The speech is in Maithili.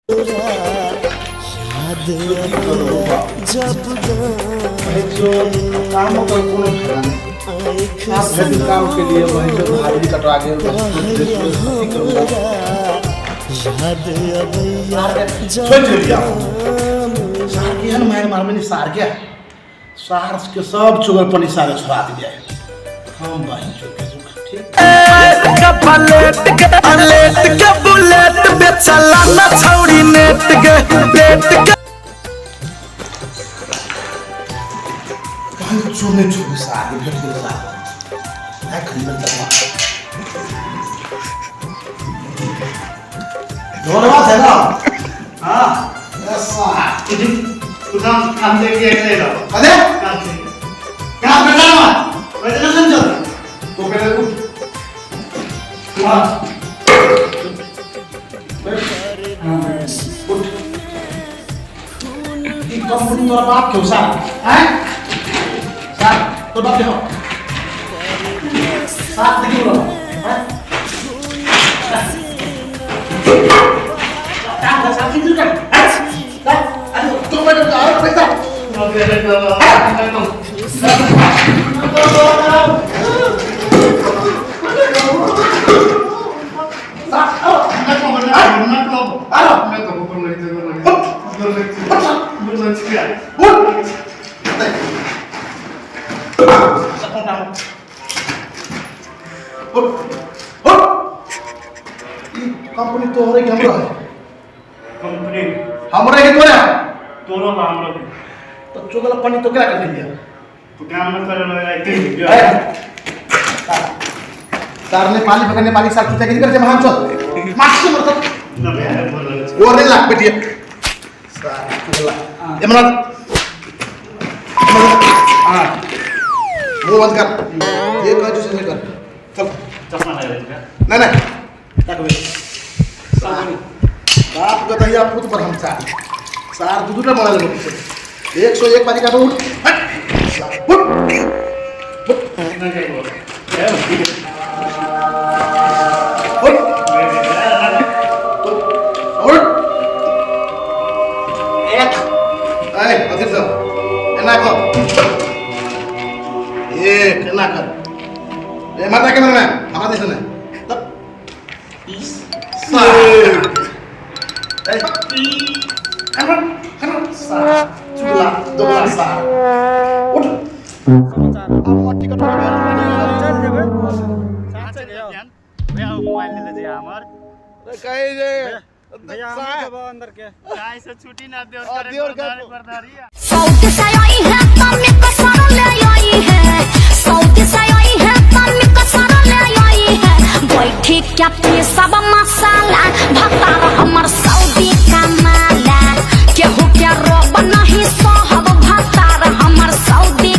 कामो के कोनो फायदा नहीं। आप भरि काम के लिए वही जो हाजिरी कटवा के सोच लिया सार के एहन मारि मारबै ने सार के, सार के सब चुगल पनी सारे छोड़ा दिया हम बहिन चुके ठीक। लेट के बुलेट पे चला ना छौड़ी नेट के प्लेट के। बहिन चुने चुने सार के भेट गेल सार खंडन तक धोरवा है ना। हाँ। ऐसा तू काम काम दे के ऐसे रहो। अरे काम से काम करना ना। वैसे ना समझो। तो पहले उठ। हाँ। उठ। ई कंपनी तोरा बाप के हो सार हैं? सार तोर बाप के हो सार देखी बोलो हैं? काम कर सार कितने कर हैं? अरे तो मैं तो और पैसा कंपनी तोहरे के हमरो है? कंपनी हमरे के तोरे है? तोरो हमरो के। तो चुगल पानी तो क्या कर दिया? तू काम न करे लो। तार ने पानी पकड़ने पानी साथ चुचा के कर महान चल मास्क मरत न भैया बोल रहे। और नहीं लाग बेटी सार चुगला एमरा। हां। मुंह बंद कर, ये कह जो से कर, चल। चश्मा लगा ले। नहीं नहीं तक बे बाप गतैया पुत पर हम सार सार दू दूटा बना लेबो। 101 पानी काटो। उठ हट उठ उठ। न जाइबो। उठ उठ। एक ए अथिर से एना कर, एक एना कर। ए माता के में हमरा दिस ने तब सार ए खन खन सार चुगला दोगला सार उठ। अब हमर टिकट हो गेल। चल जेबै भैया, मोबाइल ले ले हमर। कहे जे भैया हम जेबै अंदर के काय से छुट्टी ना देओ। देओ के बरदारी। सऊदी से आई है तम्मी कसर ले आई है, सऊदी से आई है तम्मी कसर ले आई है। बैठी क्या सब मसाला भतार